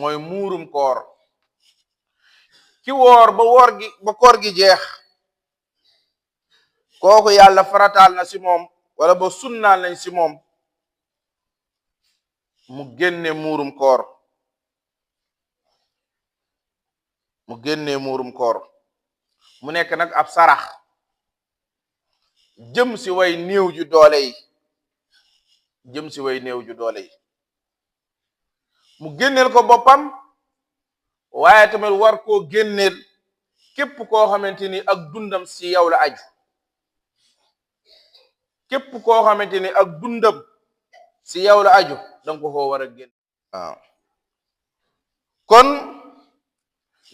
mooy muurum koor. ki woor ba koor gi jeex kooku yàlla farataal na ci moom wala ba sunnaal nañ ci moom mu génne muurum koor mu nekk nag ab sarax jëm ci way néew ju doole yi mu génneel ko boppam waaye tamit war koo génneel képp koo xamante ni ak dundam ci yow la aju danga ko war a génn. waaw kon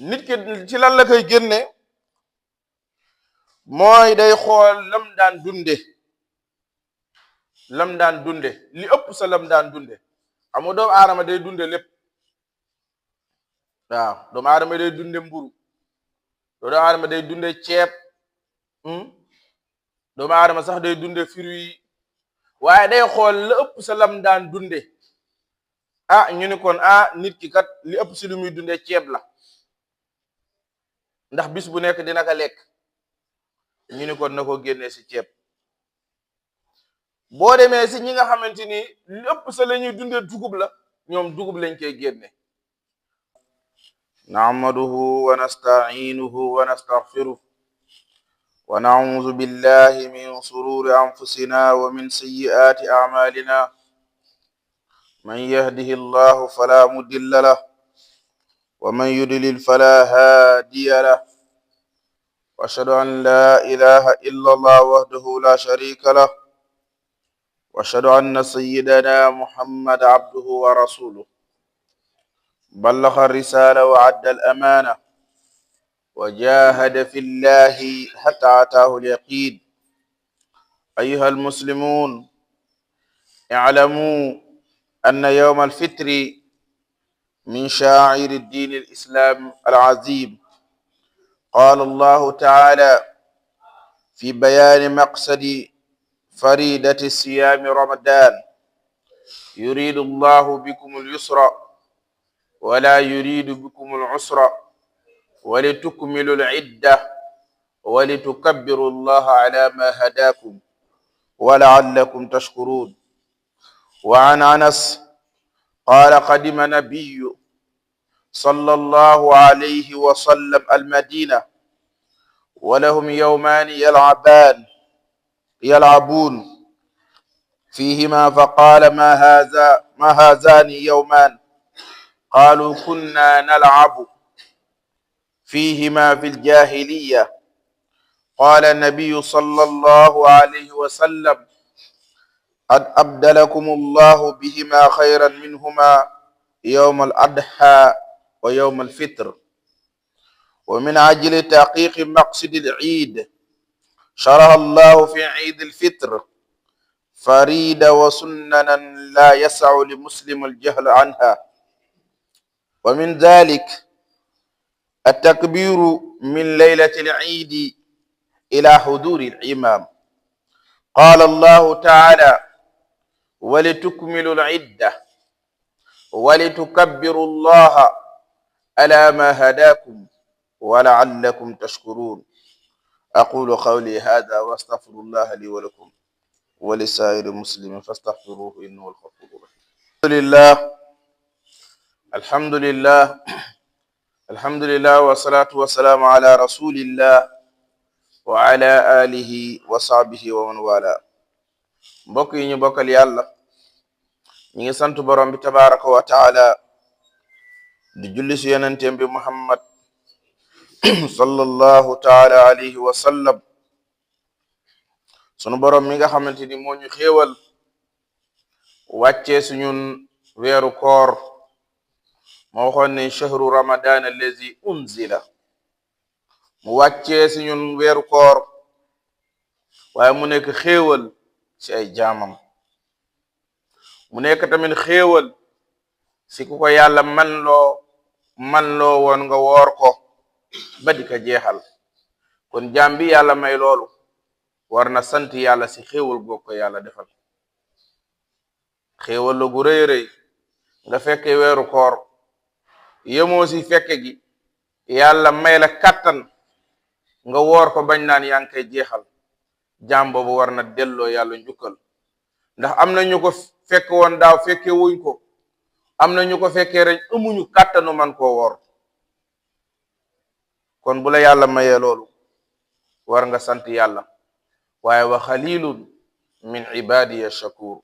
nit ki ci lan la koy génne mooy day xool lam daan dunde li ëpp sa lam daan dunde amu doomu aadama day dunde lépp. waaw doomu aadama day dunde mburu, doomu aadama day dunde ceeb, doomu aadama sax day dunde fruit waaye day xool la ëpp sa lam daan dunde ñu ni kon nit ki kat li ëpp si lu muy dunde ceeb la ndax bis bu nekk dina ko lekk ñu ni kon na ko génnee si ceeb. boo demee si ñi nga xamante ni li ëpp sa la ñuy dunde dugub la ñoom dugub lañ koy génne. nahmaduhu wa nasta'inuhu wa nastaghfiruh wa na'udhu billahi min sururi anfusina wa min sayyiati a'malina man yahdihillahu fala mudilla lahu wa man yudlil fala hadiya lahu wa ashhadu an la ilaha illa Allah wahdahu la sharika lahu wa ashhadu anna sayyidana Muhammad abduhu wa rasuluh بلغ الرسالة وعد الأمانة وجاهد في الله حتى أتاه اليقين. أيها المسلمون اعلموا أن يوم الفطر من شعائر الدين الإسلام العظيم. قال الله تعالى في بيان مقصد فريدة صيام رمضان يريد الله بكم اليسر ولا يريد بكم العسر ولتكملوا العدة ولتكبروا الله على ما هداكم ولعلكم تشكرون. وعن أنس قال قدم نبي صلى الله عليه وسلم المدينة ولهم يومان يلعبون فيهما فقال ما هذان يومان قالوا كنا نلعب فيهما في الجاهلية. قال النبي صلى الله عليه وسلم قد أبدلكم الله بهما خيرا منهما يوم الأضحى ويوم الفطر. ومن أجل تحقيق مقصد العيد شرع الله في عيد الفطر فريدة وسننا لا يسع لمسلم الجهل عنها. ومن ذلك التكبير من ليلة العيد إلى حضور الإمام. قال الله تعالى ولتكملوا العدة ولتكبروا الله على ما هداكم ولعلكم تشكرون. أقول قولي هذا واستغفر الله لي ولكم ولسائر المسلمين فاستغفروه إنه الغفور الرحيم. alhamdulillah wassalatu wassalamu ala rasulillah wa ala alihi wa sahbihi wa man wala. mbokk yi ñu bokkal yàlla ñi ngi sant borom bi tabaraka wa taala di julli si yonentem bi Muhammad sallallahu taala alayhi wa sallam. sunu borom mi nga xamante ni moo ñu xéewal wàccee suñun weeru koor moo waxoon ne shahru ramadan allazi unzila mu wàccee si ñun weeru koor waaye mu nekk xéewal ci ay jaamam mu nekk tamit xéewal si ku ko yàlla man loo woon nga woor ko ba di ko jeexal. kon jaam bi yàlla may loolu war na sant yàlla si xéewal goog ko yàlla defal. xéewal la gu rëy rëy nga fekke weeru koor yemoo si fekke gi yàlla may la kàttan nga woor ko bañ naan yaa ngi koy jeexal, jaam boobu war na delloo yàlla njukkal. ndax am na ñu ko fekk woon daaw fekke wuñ ko, am na ñu ko fekkee rek amuñu kàttanu man koo woor. kon bu la yàlla mayee loolu war nga sant yàlla. waaye wa xalilun min ibadiya shakur,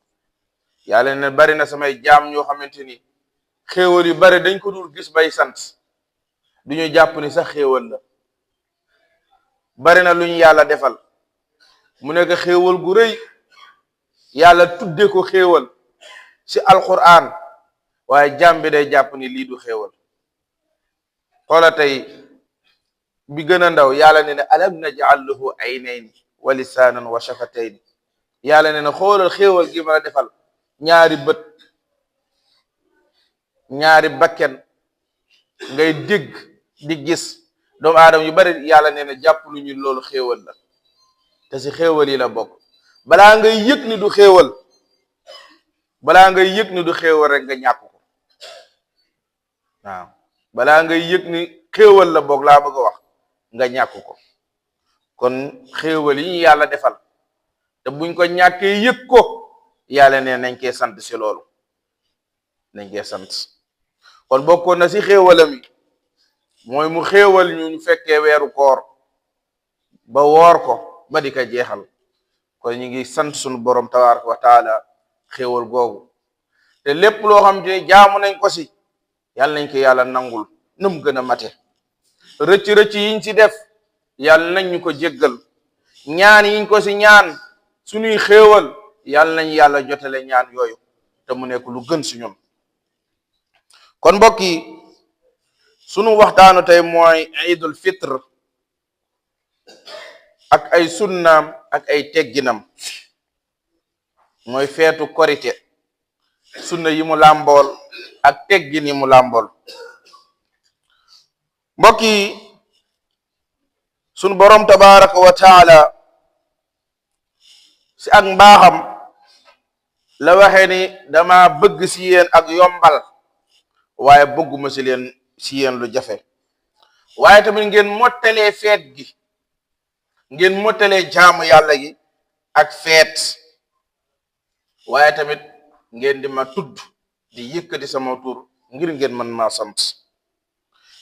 yàlla ne bari na samay jaam ñoo xamante ni xéewal yu bari dañ ko dul gis bay sant, duñu jàpp ni sax xéewal la. bari na lu ñu yàlla defal mu nekk xéewal gu rëy, yàlla tudde ko xéewal ci alquran, waaye jaam bi day jàpp ni lii du xéewal. xoola tey bi gën a ndaw yàlla ne ne alam naj'al lahu aynayni wa lisaanan wa shafatayni, yàlla ne ne xoolal xéewal gi ma la defal, ñaari bët, ñaari bakken, ngay dégg di gis. doomu aadama yu bari yàlla nee na jàpp lu ñu loolu xéewal la, te si xéewal yi la bokk. balaa ngay yëg ni du xéewal, balaa ngay yëg ni du xéewal rek nga ñàkk ko. waaw balaa ngay yëg ni xéewal la bokk laa bëgg a wax, nga ñàkk ko. kon xéewal yi ñu yàlla defal te buñ ko ñàkkee yëg ko, yàlla nee nañ koy sant si loolu, nañ koy sant. kon bokkoon na si xéewalam yi mooy mu xéewal ñu fekkee weeru koor ba woor ko ba di ko jeexal. kon ñu ngi sant sunu borom tabaraka wa taala xéewal googu. te lépp loo xam te jaamu nañ ko si, yàlla nañ ko yàlla nangul num gën a mate. rëcc-rëcc yiñ ci def yàlla nañ ñu ko jéggal. ñaan yiñ ko si ñaan suñuy xéewal yàlla nañ yàlla jotale ñaan yooyu te mu nekk lu gën si ñun. kon mbokk yi, sunu waxtaanu tey mooy iidul fitr ak ay sunnaam ak ay tegginam. mooy feetu korite, sunna yi mu làmbool ak teggin yi mu làmbool. mbokk yi, sunu boroom tabaraka wa taala si ak mbaaxam la waxee ni dama bëgg si yéen ak yombal, waaye bëgguma si yéen lu jafe. waaye tamit ngeen mottalee feet gi, ngeen mottalee jaamu yàlla gi ak feet, waaye tamit ngeen di ma tudd di yëkkati sama tur ngir ngeen man maa sant.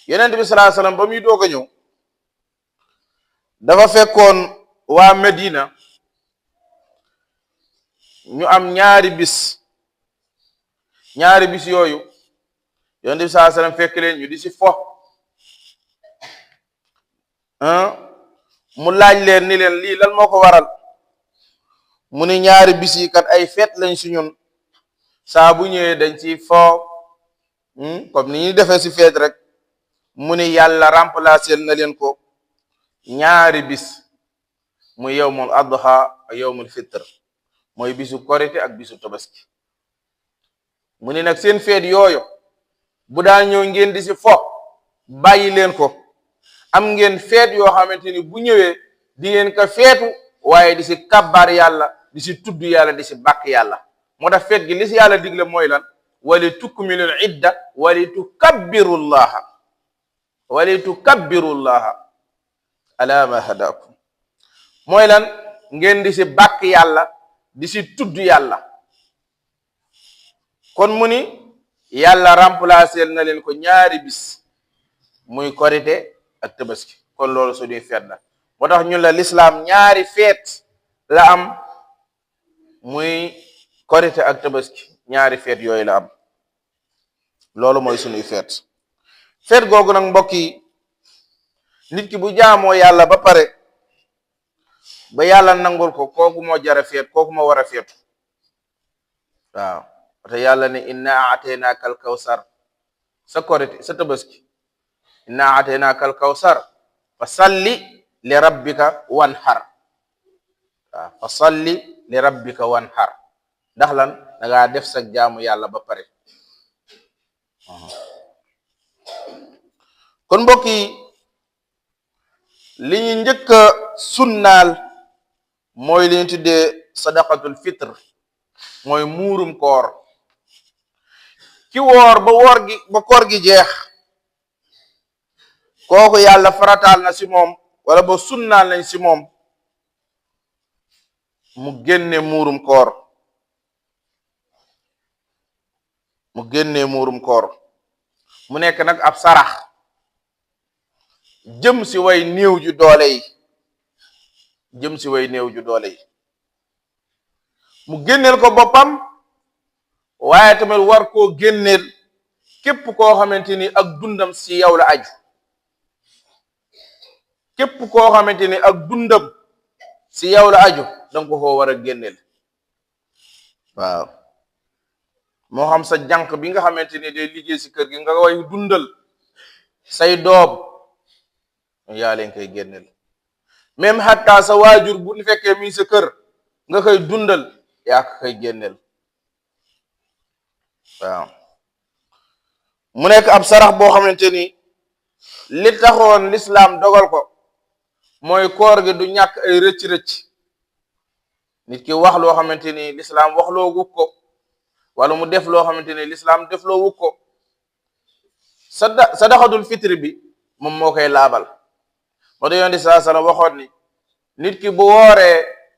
yonent bi sallallahu alayhi wasallam ba muy doog a ñëw dafa fekkoon waa Medina ñu am ñaari bis yooyu yonent bi sallallahu alayhi wasallam fekk leen ñu di si fo. mu laaj leen ni leen lii lan moo ko waral. mu ni ñaari bis yi kat ay feet lañ si ñun, saa bu ñëwee dañ ci fo comme ni ñuy defee si feet rek. mu ni yàlla remplacer na leen ko ñaari bis, muy yawmul adha ak yawmul fitr, mooy bisu korite ak bisu tabaski. mu ni nag seen feet yooyu bu daan ñëw ngeen di si fo, bàyyi leen ko. am ngeen feet yoo xamante ni bu ñëwee di ngeen ko feetu, waaye di si kabbar yàlla, di si tudd yàlla, di si bàkk yàlla. moo tax feet gi li si yàlla digle mooy lan? wali tukmilul idda wali tukabbirullaha ala ma hadakum. mooy lan? ngeen di si bàkk yàlla, di si tudd yàlla. kon mu ni yàlla remplacer na leen ko ñaari bis, muy korite ak tabaski. kon loolu suñuy feet la. moo tax ñun la lislaam ñaari feet la am, muy korite ak tabaski. ñaari feet yooyu la am. loolu mooy suñuy feet. feet googu nag mbokk yi, nit ki bu jaamoo yàlla ba pare ba yàlla nangul ko, kooku moo jara feet, kooku moo war a feetu. waaw te yàlla ne inna ataynaaka al kawsar, sa korite sa tabaski, inna ataynaaka al kawsar fa salli li rabbika wanhar. waaw fa salli li rabbika wanhar. ndax lan? da ngaa def sa jaamu yàlla ba pare. kon mbokk yi, li ñu njëkk a sunnaal mooy li ñu tuddee sadaqatul fitr, mooy muurum koor. ki woor ba koor gi jeex kooku yàlla farataal na si moom wala ba sunnaal nañ si moom mu génne muurum koor mu nekk nag ab sarax jëm si way néew ju doole yi mu génneel ko boppam waaye tamit war koo génneel képp koo xamante ni ak dundam si yow la aju danga ko war a génneel waaw moo xam sa jànq bi nga xamante ni day liggéey si kër gi nga way dundal say doom yaa leen koy génneel même hatta sa waajur bu ñu fekkee mi sa kër nga koy dundal yaa ko koy génneel waaw mu nekk ab sarax boo xamante ni li taxoon lislaam dogal ko mooy koor gi du ñàkk ay rëcc-rëcc nit ki wax loo xamante ni lislaam wax loo wuk ko wala mu def loo xamante ni lislaam def loo wuk ko sadaxatul fitri bi moom moo koy laabal moo tax yonent sallallahu alayhi wasallam waxoon ni nit ki bu wooree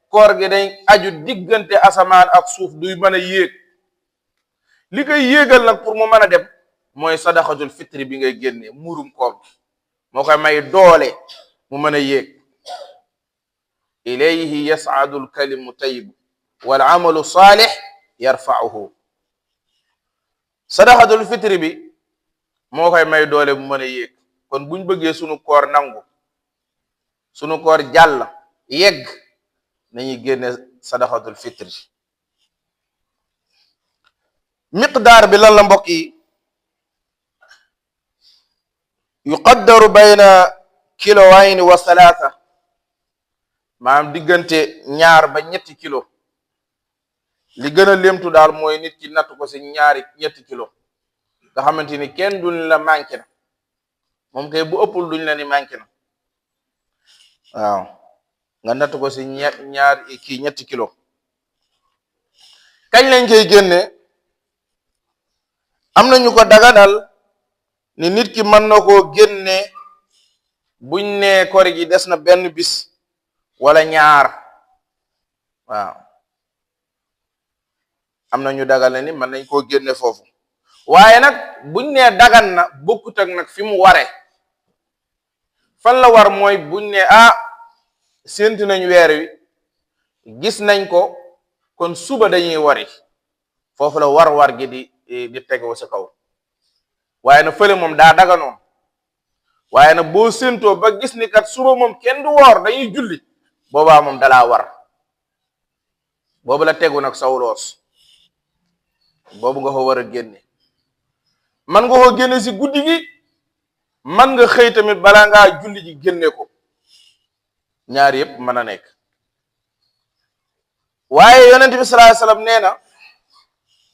koor gi dañ aju diggante asamaan ak suuf duy mën a yéeg li koy yéegal nag pour mu mën a dem mooy sadaxatul fitri bi ngay génnee muurum koor gi moo koy may doole mu mën a yéeg ilayhi yas'adu al-kalimu tayyib wal amalu salih yarfa'uhu sadaxatul fitri bi moo koy may doole mu mën a yéeg kon buñ bëggee sunu koor nangu sunu koor jàll yegg nañuy génne sadaxatul fitri miqdaar bi lan la mbokk yi yuqaddaru bayna kilowayn wa salaasa maanaam diggante 2 ba 3 kilo li gën a lémtu daal mooy nit ki natt ko si 2-3 kilo nga xamante ni kenn duñ la manqué na moom kay bu ëppul duñ la ni manqué na waaw nga natt ko si 3 kilo kañ lañ koy génne am na ñu ko daganal ni nit ki mën na koo génne buñ ne koor gi des na benn bis wala 2 waaw am na ñu dagal ni mën nañ koo génne foofu waaye nag buñ ne dagan na bokkut ak nag fi mu ware fan la war mooy buñ ne séntu nañ weer wi gis nañ ko kon suba dañuy wari foofu la war gi di tegoo sa kaw waaye na fële moom daa daganoon waaye nag boo séntoo ba gis ni kat suba moom kenn du woor dañuy julli boobaa moom dalaa war boobu la tegu nag saw loos boobu nga ko war a génne man nga ko génne si guddi gi man nga xëy tamit balaa ngaa julli ji génne ko ñaar yépp mën a nekk waaye yonent bi sallallahu alayhi wasallam nee na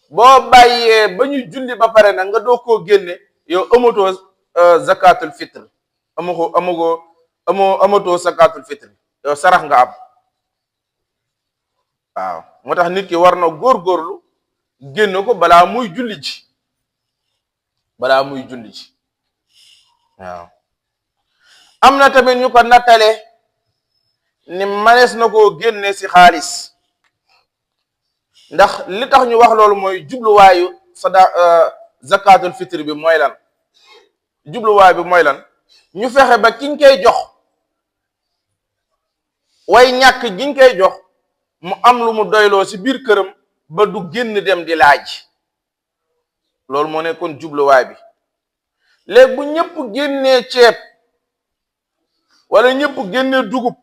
boo bàyyee ba ñu julli ba pare nag nga doo koo génne yow amatoo zakatul fitr amatoo zakatul fitr yow sarax nga am waaw moo tax nit ki war na góorgóorlu génn ko balaa muy julli ji waaw am na tamit ñu ko nattale ni manees na koo génne si xaalis ndax li tax ñu wax loolu mooy jubluwaayu zakatul fitr bi mooy lan jubluwaay bi mooy lan ñu fexe ba kiñ koy jox way ñàkk giñ koy jox mu am lu mu doyloo si biir këram ba du génn dem di laaj loolu moo nekkoon jubluwaay bi léegi bu ñëpp génnee ceeb wala ñëpp génnee dugub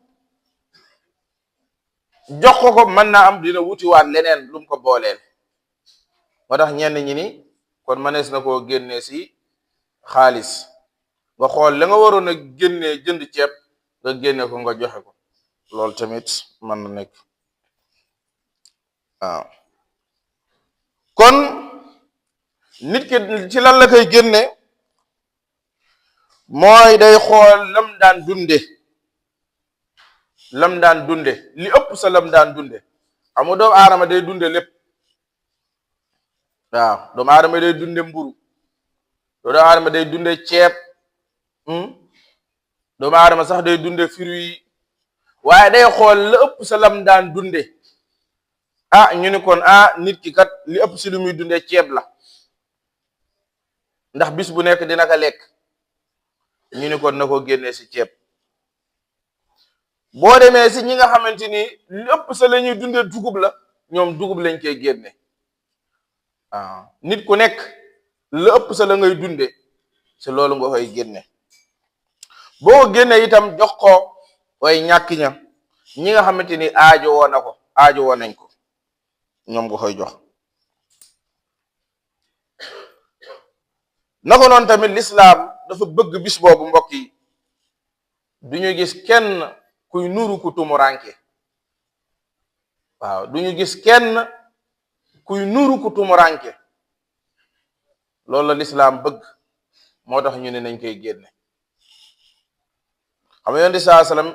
jox ko mën naa am dina wutiwaat leneen lu mu ko booleel moo tax ñenn ñi ni kon mënees na koo génnee si xaalis nga xool la nga waroon a génnee jënd ceeb nga génne ko nga joxe ko loolu tamit mën na nekk waaw kon nit ki ci lan la koy génne mooy day xool lam daan dunde li ëpp sa lam daan dunde xam nga doomu aadama day dunde lépp waaw doomu aadama day dunde mburu doomu aadama day dunde ceeb doomu aadama sax day dunde fruit waaye day xool la ëpp sa lam daan dunde ñu ni kon nit ki kat li ëpp si lu muy dunde ceeb la ndax bis bu nekk dina ko lekk ñu ni kon na ko génnee si ceeb. boo demee si ñi nga xamante ni li ëpp sa la ñuy dunde dugub la ñoom dugub lañ koy génne. nit ku nekk la ëpp sa la ngay dunde si loolu nga koy génne. boo ko génne itam jox ko way ñàkk ña ñi nga xamante ni aajo woo nañ ko ñoom nga koy jox. naka noonu tamit lislaam dafa bëgg bis boobu mbokk yi du ñu gis kenn kuy nuru ku tumuranke. du ñu gis kenn kuy nuru ku tumuranke loolu la lislaam bëgg moo tax ñu ne nañ koy génne. xam nga yonent saa sallam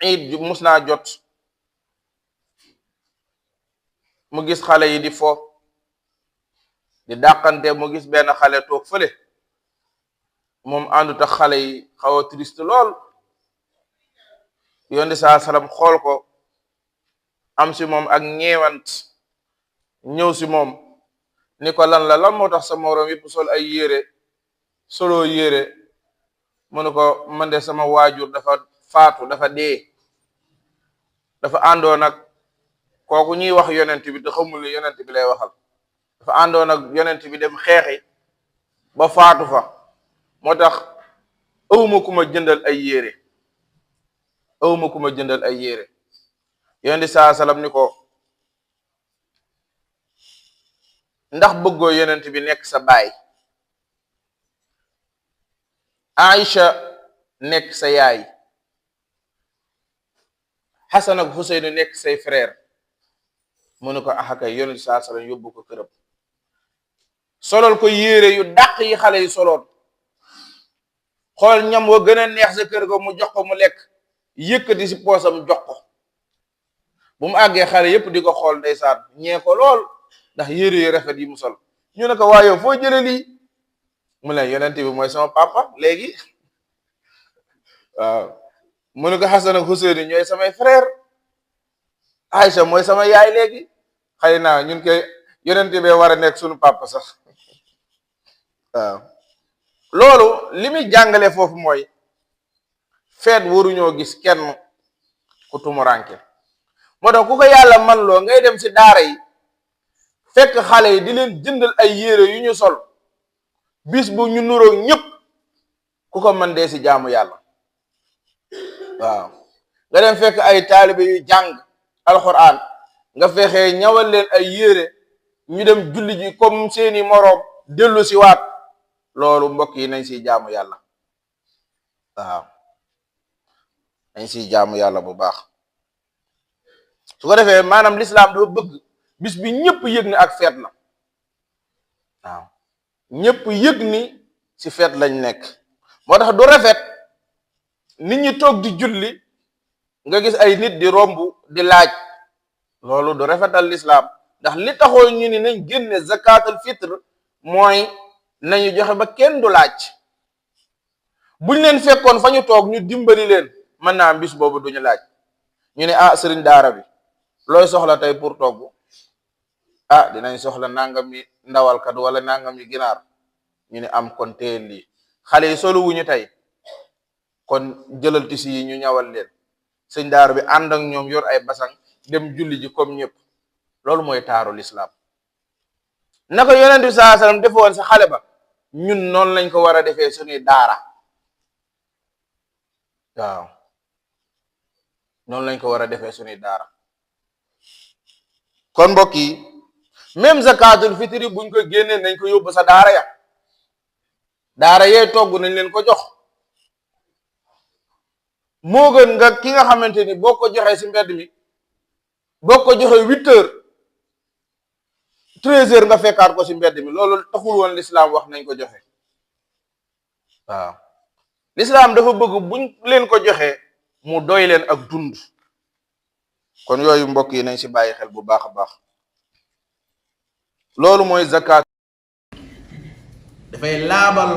iid mus naa jot mu gis xale yi di fo di dàqante mu gis benn xale toog fële moom àndut ak xale yi xaw a triste lool. yonent saa sallam xool ko am si moom ak ñeewant ñëw si moom ni ko lan moo tax sa moroom yëpp sol ay solo yére mu ne ko man de sama waajur dafa faatu dafa dee dafa àndoon ak kooku ñuy wax yonent bi te xamul ne yonent bi lay waxal dafa àndoon ak yonent bi dem xeexi ba faatu fa moo tax awma ku ma jëndal ay yére yonent saa salam ni ko ndax bëggoo yonent bi nekk sa baay Aïcha nekk sa yaay Xasan ak Xuseyn nekk say frère mu ne ko kay yonent saa salam yóbbu ko këram solol ko yére yu dàq yi xale yi soloon xool ñam wa gën a neex sa kër ga mu jox ko mu lekk yëkkati si poosam jox ko bu mu àggee xale yépp di ko xool ndeysaan ñee ko lool ndax yére yu rafet yi mu sol ñu ne ko waa yow foo jële lii mu ne yonent bi mooy sama papa léegi mu ne ko Xasan ak Xuseyn ñooy samay frère Aïcha mooy sama yaay léegi xëy na ñun koy yonent bi war a nekk suñu papa sax loolu li muy jàngale foofu mooy feet waruñoo gis kenn ku tumuranke moo tax ku ko yàlla man loo ngay dem si daara yi fekk xale yi di leen jëndal ay yére yu ñu sol bis bu ñu nuroog ñëpp ku ko mën dee si jaamu yàlla. nga dem fekk ay taalibe yu jàng alxuraan nga fexe ñawal leen ay yére ñu dem julli ji comme seeni moroom dellu si waat loolu mbokk yi nañ si jaamu yàlla. nañ si jaamu yàlla bu baax su ko defee maanaam lislaam dafa bëgg bis bi ñëpp yëg ni ak feet la. ñëpp yëg ni ci feet lañ nekk moo tax du rafet nit ñi toog di julli nga gis ay nit di romb di laaj loolu du rafetal lislaam ndax li taxoo ñu ni nañ génne zakatul fitre mooy nañu joxe ba kenn du laaj buñ leen fekkoon fa ñu toog ñu dimbali leen mën naa bis boobu duñu laaj ñu ne sëriñ daara bi looy soxla tey pour togg dinañ soxla nangami ndawalkat wala nangami ginaar ñu ne am kon téel lii xale yi solu wuñu tey kon jëlal tisi yi ñu ñawal leen sëñ daara bi ànd ak ñoom yor ay basang dem julli ji comme ñëpp loolu mooy taaru lislaam naka yonent bi sallallahu alayhi wasallam defoon sa xale ba ñun noonu lañ ko war a defee suñuy daara noonu lañ ko war a defee suñuy daara kon mbokk yi même zakatul fitri buñ ko génnee nañ ko yóbbu sa daara ya daara yee togg nañ leen ko jox moo gën nga ki nga xamante ni boo ko joxee si mbedd mi boo ko joxee 8 heures 13 heures nga fekkaat ko si mbedd mi loolu taxul woon lislaam wax nañ ko joxe lislaam dafa bëgg buñ leen ko joxee mu doy leen ak dund kon yooyu mbokk yi nañ si bàyyi xel bu baax a baax loolu mooy zakat dafay laabal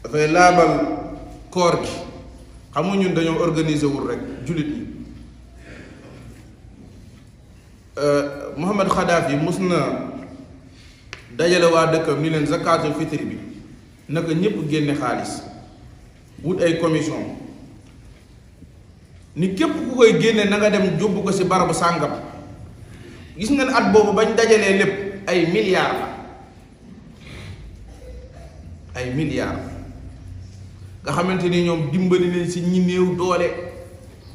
dafay laabal koor gi. xam nga ñun dañoo organiser wul rek jullit ñi. Mohamed Khadafi mus na dajale waa dëkkam ni leen zakatul fitri bi naka ñëpp génne xaalis wut ay commission ni képp ku koy génne na nga dem jóbbu ko ci barabu sàngam. gis ngeen at boobu bañ dajalee lépp ay milliards la ay milliards nga xamante ni ñoom dimbali leen ci ñi néew doole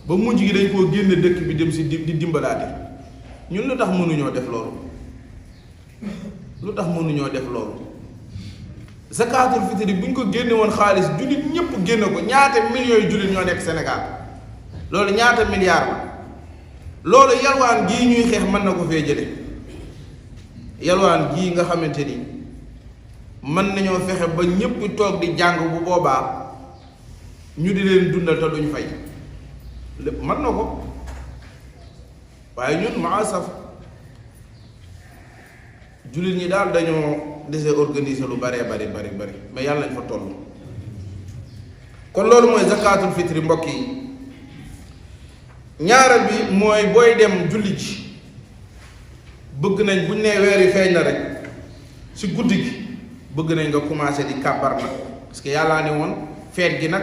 ba mujj gi dañ koo génne dëkk bi dem ci di dimbalaate. ñun lu tax mënuñoo def loolu zakatul fitri buñ ko génne woon xaalis jullit ñëpp génne ko ñaata millions yu jullit ñoo nekk Sénégal loolu ñaata milliards la. loolu yalwaan gii ñuy xeex mën na ko fee jële yalwaan gii nga xamante ni mën nañoo fexe ba ñëpp toog di jàng bu boobaa ñu di leen dundal te duñ fay lépp mën na ko. waaye ñun maasaf jullit ñi daal dañoo dese organiser lu bari mais yàlla nañ fa toll. kon loolu mooy zakatul fitri mbokk yi. ñaareel bi mooy booy dem julli ji bëgg nañ buñ nee weer yi feeñ na rek ci guddi gi bëgg nañ nga commencé di kàbbar nag parce que yàllaa ne woon feet gi nag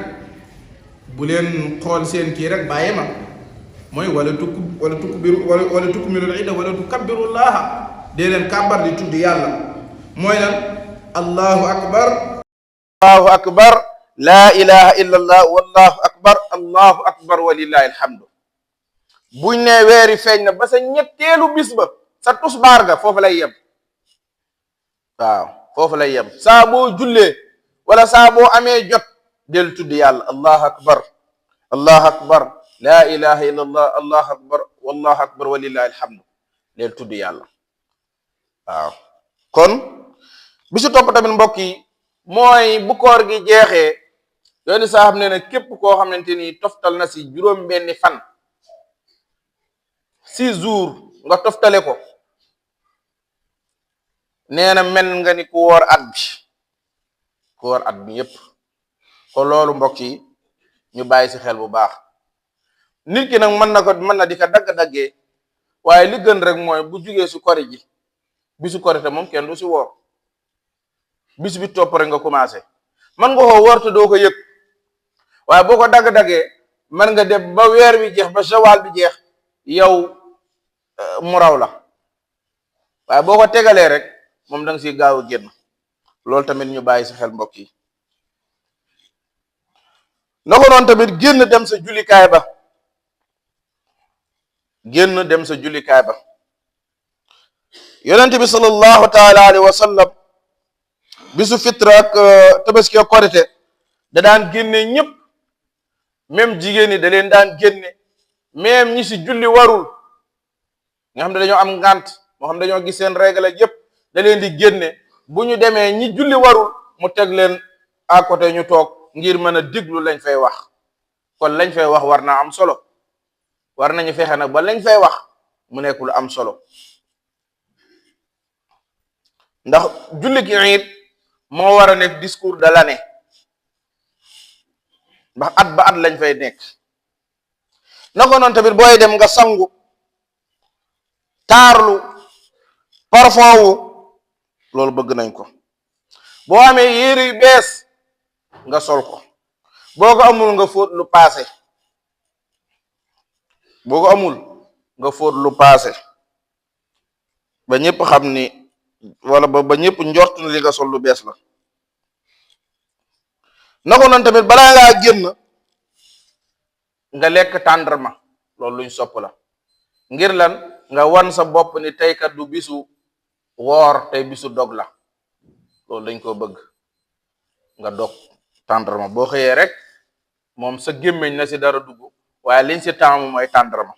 bu leen xool seen kii rek bàyyi ma. mooy wala tukmilul idda wala tukabbirullaha dee leen kàbbar di tudd yàlla mooy lan allahu akbar laa ilaha illa allah wallahu akbar allahu akbar walillahi alhamdu. buñ ne weeri feeñ na ba sa ñetteelu bis ba sa tusbaar ga foofu lay yem. waaw foofu lay yem saa boo jullee wala saa boo amee jot del tudd yàlla allahu akbar laa ilaha illa allah allahu akbar wallahu akbar walillahi alhamdu leel tudd yàlla. waaw kon bisu topp tamit mbokk yi mooy bu koor gi jeexee yooni saa xam ne ne képp koo xamante ni toftal na si juróom benni fan 6 jours nga toftale ko nee na mel nga ni ku woor at bi yépp. kon loolu mbokk yi ñu bàyyi si xel bu baax. nit ki nag mën na di ko dagg-daggee waaye li gën rek mooy bu jugee si kori ji bisu korite moom kenn du si woor bis bi topp rek nga commencé man nga koo woor te doo ko yëg waaye boo ko dagg-daggee mën nga dem ba weer wi jeex ba shawal bi jeex yow mu raw la waaye boo ko tegalee rek moom da nga siy gaaw a génn. loolu tamit ñu bàyyi si xel mbokk yi. na ko noonu tamit génn dem sa jullikaay ba. yonent bi sallallahu taala alayhi wa sallam bisu fitra ak tabaski ak korite da daan génne ñëpp même jigéen ñi da leen daan génne même ñi si julli warul nga xam ne dañoo am ngànt moo xam dañoo gis seen règle ak yëpp da leen di génne bu ñu demee ñi julli warul mu teg leen à côté ñu toog ngir mën a diglu lañ fay wax. kon lañ fay wax war naa am solo war nañu fexe nag ba lañ fay wax mu nekk lu am solo ndax julli gi it moo war a nekk discours de l'année ndax at ba at lañ fay nekk. naka noonu tamit booy dem nga sangu taarlu parfum wu loolu bëgg nañ ko. boo amee yére yu bees nga sol ko boo ko amul nga fóot lu paase ba ñëpp xam ni wala ba ñëpp njort na li nga sol lu bees la. naka noonu tamit balaa ngaa génn nga lekk tàndarma loolu luñ sopp la ngir lan nga wan sa bopp ni tey kat du bisu woor tey bisu dog la loolu dañ ko bëgg nga dog tàndarma boo xëyee rek moom sa gémmiñ na si dara dugg waaye liñ si taamu mooy tàndarma.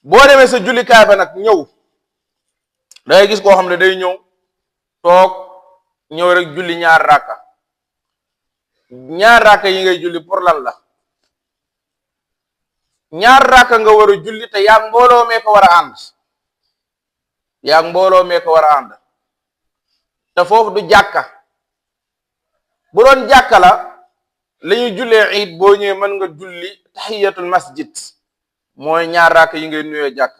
boo demee sa jullikaay ba nag ñëw dangay gis koo xam ne day ñëw toog ñëw rek julli ñaar raaka yi ngay julli pour lan la ñaar raaka nga war a julli te yaa mbooloo mee ko war a ànd te foofu du jàkka bu doon jàkka la ñuy jullee iid boo ñëwee mën nga julli tahiyatul masjid mooy ñaar raak yi ngay nuyoo jàkk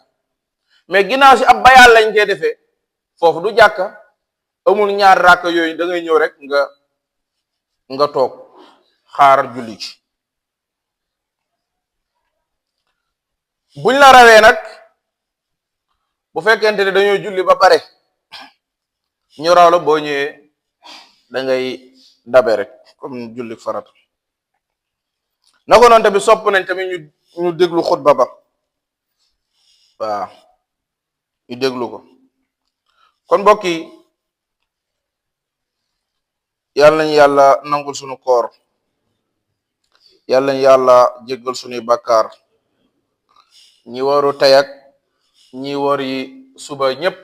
mais ginnaaw si ab bayaal lañ koy defee foofu du jàkka amul ñaar raak yooyu da ngay ñëw rek nga toog xaar julli ci buñ la rawee nag bu fekkente ne dañoo julli ba pare ñu raw la boo ñëwee da ngay dabe rek comme julli farata na ko noonu tamit sopp nañ tamit ñu déglu xutba ba waaw ñu déglu ko kon mbokk yi yàlla nañu yàlla nangul suñu koor yàlla nañu yàlla jéggal suñuy bàkkaar ñi waru tey ak ñi wari suba ñëpp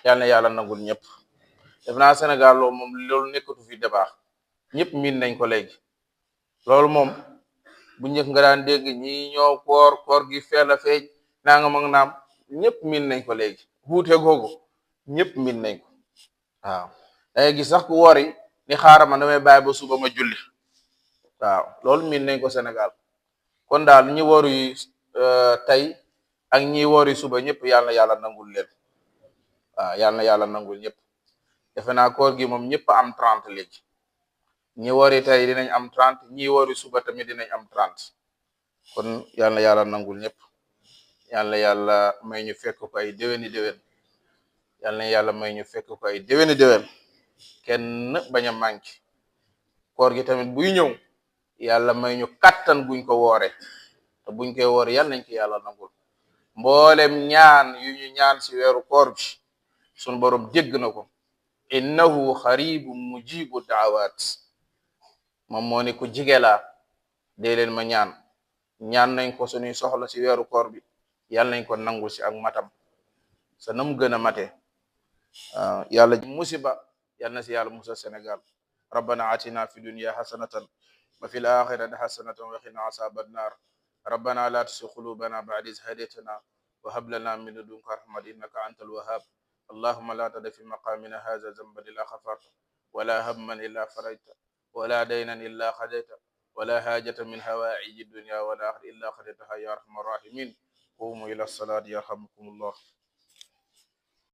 yàlla na yàlla nangul ñëpp def naa Sénégal loolu nekkatu fi débat ñëpp miin nañ ko léegi loolu moom bu njëkk nga daan dégg ñi ñoo koor gi fee la feeñ nangam ak naam ñëpp miin nañ ko léegi wuute googu ñëpp miin nañ ko waaw dangay gis sax ku wori ni xaaral ma damay bàyyi ba suba ma julli waaw loolu miin nañ ko Sénégal kon daal ñi woru tey ak ñi wori suba ñëpp yàlla na yàlla nangul leen waaw yàlla na yàlla nangul ñëpp defe naa koor gi moom ñëpp am 30 léegi ñi wori tey dinañ am 30 ñi wori suba tamit dinañ am 30 kon yàlla na yàlla nangul ñëpp yàlla na yàlla may ñu fekk ko ay déwéni déwén yàlla na yàlla may ñu fekk ko ay déwéni déwén kenn bañ a manqué koor gi tamit buy ñëw yàlla may ñu kattan buñ ko woore te buñ koy woor yàlla nañ ko yàlla nangul mboolem ñaan yu ñu ñaan ci weeru koor bi sunu borom dégg na ko innahu xaribu mujibu daawaat moom moo ni ku jige laa dee leen ma ñaan nañ ko suñuy soxla ci weeru koor bi yàlla nañ ko nangul ci ak matam sa nam gën a mate yàlla musiba yàlla na ci yàlla musa Sénégal rabbana atina fi dunya hasanatan wa fil akhirati hasanatan wa qina azaban nar ربنا لا تزغ قلوبنا بعد إذ هديتنا وهب لنا من لدنك رحمة إنك أنت الوهاب اللهم لا تدع في مقامنا هذا ذنبا إلا غفرته ولا هما إلا فرجته ولا دينا إلا قضيته ولا حاجة من حوائج الدنيا والآخرة إلا قضيتها يا أرحم الراحمين قوموا إلى الصلاة يرحمكم الله